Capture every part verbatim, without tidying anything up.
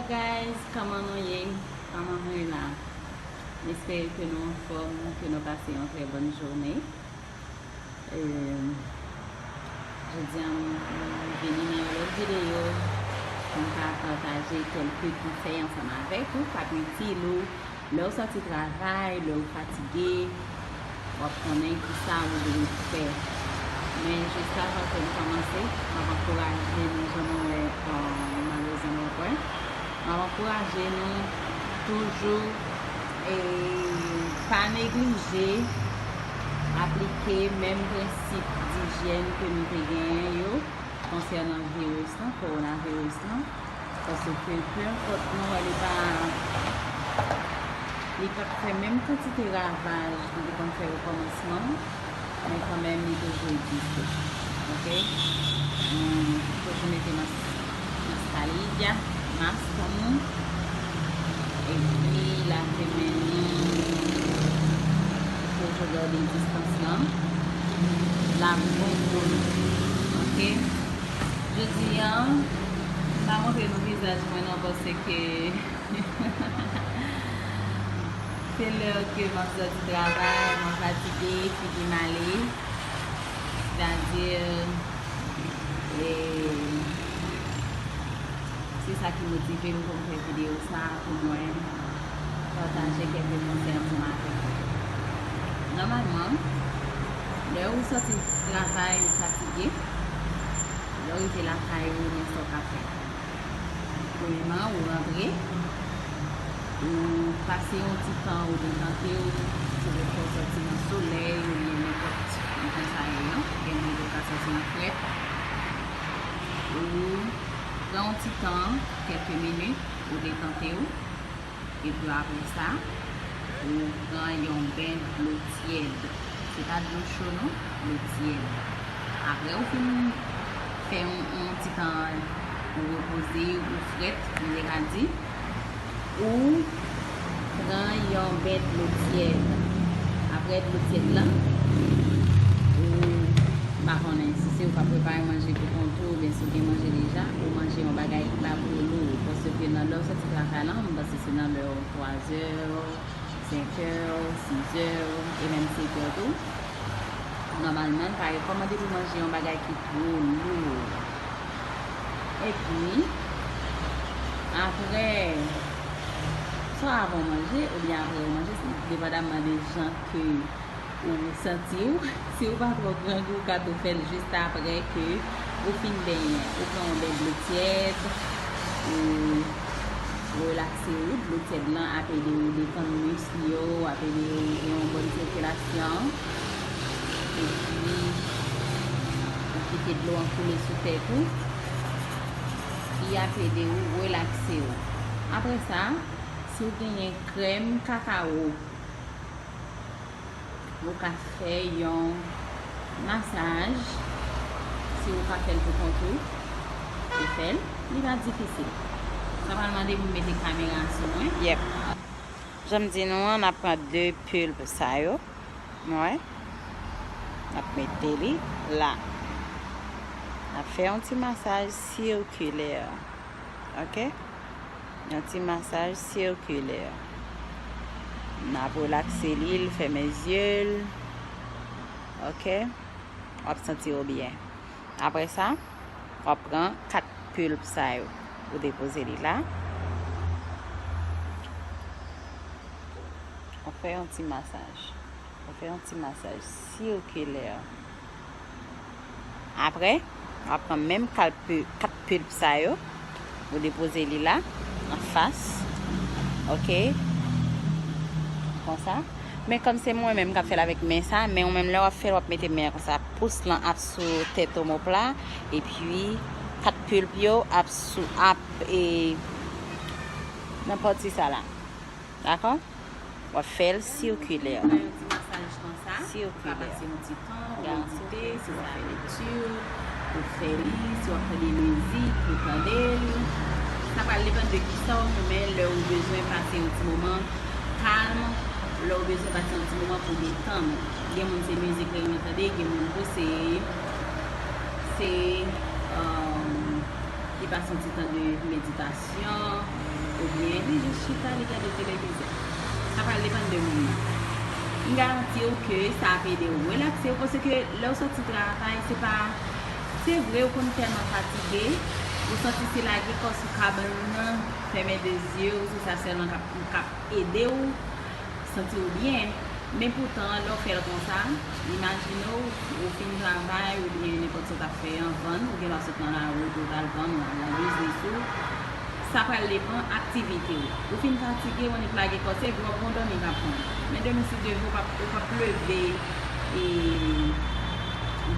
Guys, kòman nou ye? Kòman nou ye la? M espere ke nou anfòm, ke nou pase yon trè bòn jounen. E, jodi a, m vini nan yon lòt videyo pou m ka pataje kèlke konsèy ansanm avèk ou, k ap itil ou lè w sòti travay, lè w fatige, w ap konnen kisa ou dwe fè. Men jis avan ke m kòmanse, m ap ankouraje nou, jan nou wè, euh, malerezman m wè, m ap ankouraje nou toujou e pa neglije aplike menm prensip dijyèn ke nou te genyen yo konsènan viris lan, kowonaviris lan. Paske, peu importe, nou wè li pa, li pa fè menm kantite ravaj li te konn fè o kòmansman, men kanmenm li toujou egziste. Oke? Nou toujou mete mas, mascarilla, mask pou nou. Epi lave men nou. Toujou gade distans lan. Lave bon pou nou. Oke? Jodi a, m pa montre nou vizaj mwen non, paske se lè ke m ap sòti travay, mwen fatige, figi m ale. Sètadi, e, se sa ki motive m pou m fè videyo sa a, pou mwen pataje kèlke konsèy ansanm avèk nou. Nòmalman, lè ou sòti travay, ou fatige, lè w rive lakay ou, men sa w ka fè. Premyèman, ou rantre, ou pase yon ti tan, ou detante w, se lè fè w sòti nan solèy oubyen nenpòt jan sa ye an. Gen moun ki ka sòti nan frèt. Ou pran yon ti tan, kèlke minit, ou detante w. Epi apre sa, ou pran yon ben dlo tyèd. Se pa dlo cho non, dlo tyèd. Apre ou fin fè yon, yon ti tan ou repoze, ou frèt, m te ka di, ou pran yon ben dlo tyèd. Apre dlo tyèd lan, ou, m pa konnen si se ou k ap prepare manje pou kont ou, oubyen si w gen manje deja, ou manje yon bagay ki pa twò lou, paske nan lè w sòti travay lan, m panse se nan lè twa zè, senk è, sis è, e menm sèt è tou. Nòmalman, li pa rekòmande pou manje yon bagay ki twò lou. Epi, apre, swa avan w manje, oubyen apre w manje, se depandamman de jan ke ou santi w. Si w pa twò grangou, ou ka tou fè l jis apre ke ou fin benyen. Ou pran yon ben dlo tyèd, ou relakse w. Dlo tyèd lan ap ede w detann misk yo, ap ede w gen yon bòn sikilasyon. Epi, ou kite dlo an koule sou tèt ou. Li ap ede w relakse w. Apre sa, si w genyen krèm kakawo, ou ka fè yon masaj. Si ou ka fè l pou kont ou, ou fè l. Li pa difisil. Sa pral mande pou m mete kamera sou mwen. Yep. Jan m di nou an, n ap pran de pulp sa yo. N wè? N ap mete li la. N ap fè yon ti masaj sikilè. Oke? Yon ti masaj sikilè. N ap relakse li, l fèmen zye l. Oke? W ap santi w byen. Apre sa, w ap pran kat pulp sa yo. Ou depoze li la. W ap fè yon ti masaj. W ap fè yon ti masaj sikilè. Apre, w ap pran menm kat pu-, kat pulp sa yo, ou depoze li la, anfas. Oke? Konsa. Men kòm se mwen menm k ap fè l avèk men sa, men ou menm lè w ap fè l, w ap mete men an konsa. Pous lan ap sou tèt omop la, epi kat pulp yo ap sou, ap, e, nan pati sa la. Dakò? W ap fè l sikilè. Nan yon ti masaj konsa, ou ka pase yon ti tan, ou medite, si w ap fè lekti, ou fè li, si w ap tande mizik, ou tande l. Sa pral depann de kisa w renmen lè ou bezwen pase yon ti moman kalm, lè ou bezwen pase yon ti moman pou detann ou. Gen moun se mizik li renmen tande, gen moun tou se, se, um, li pase yon ti tan de meditasyon, Oubyen li jis chita, li gade televizyon. Sa pral depann de moun nan. M garanti w ke sa ap ede w relakse w, paske lè w soti travay, se pa, se vre, ou konn tèlman fatige, ou santi se lage kò sou kabann nan, fèmen de zye w, se sa sèlman k ap, k ap ede w santi w byen. Men poutan, lè w fè l konsa, imajine w, ou fin travay oubyen nenpòt sa w t ap fè an vann, ou gen dwa sot nan lari pou w t al vann, ou al nan biznis ou. Sa pral depann aktivite w. Ou fin fatige, ou annik lage kò, se vre w ap gon dòmi k ap pran. Men demen si Dye vle, ou p ap, ou p ap leve e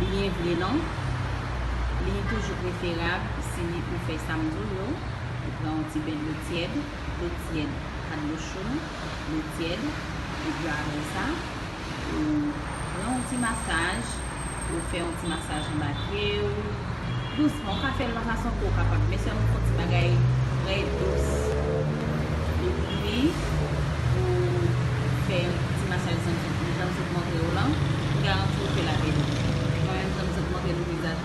byen vle non. Li toujou preferab si ou fè sa m di w yo, ou pran yon ti ben dlo tyèd, dlo tyèd, pa dlo cho non, dlo tyèd, epi apre sa, ou pran yon ti masaj, ou fè yon ti masaj anba pye w, dousman, ou ka fè l nan fason ke w kapab, men sèlman fè yon ti bagay trè dous. Epi, ou fè yon ti masaj jan m sot, jan m sot montre w lan, m garanti w ke l ap ede w. Mwen menm, jan m sot montre nou vizaj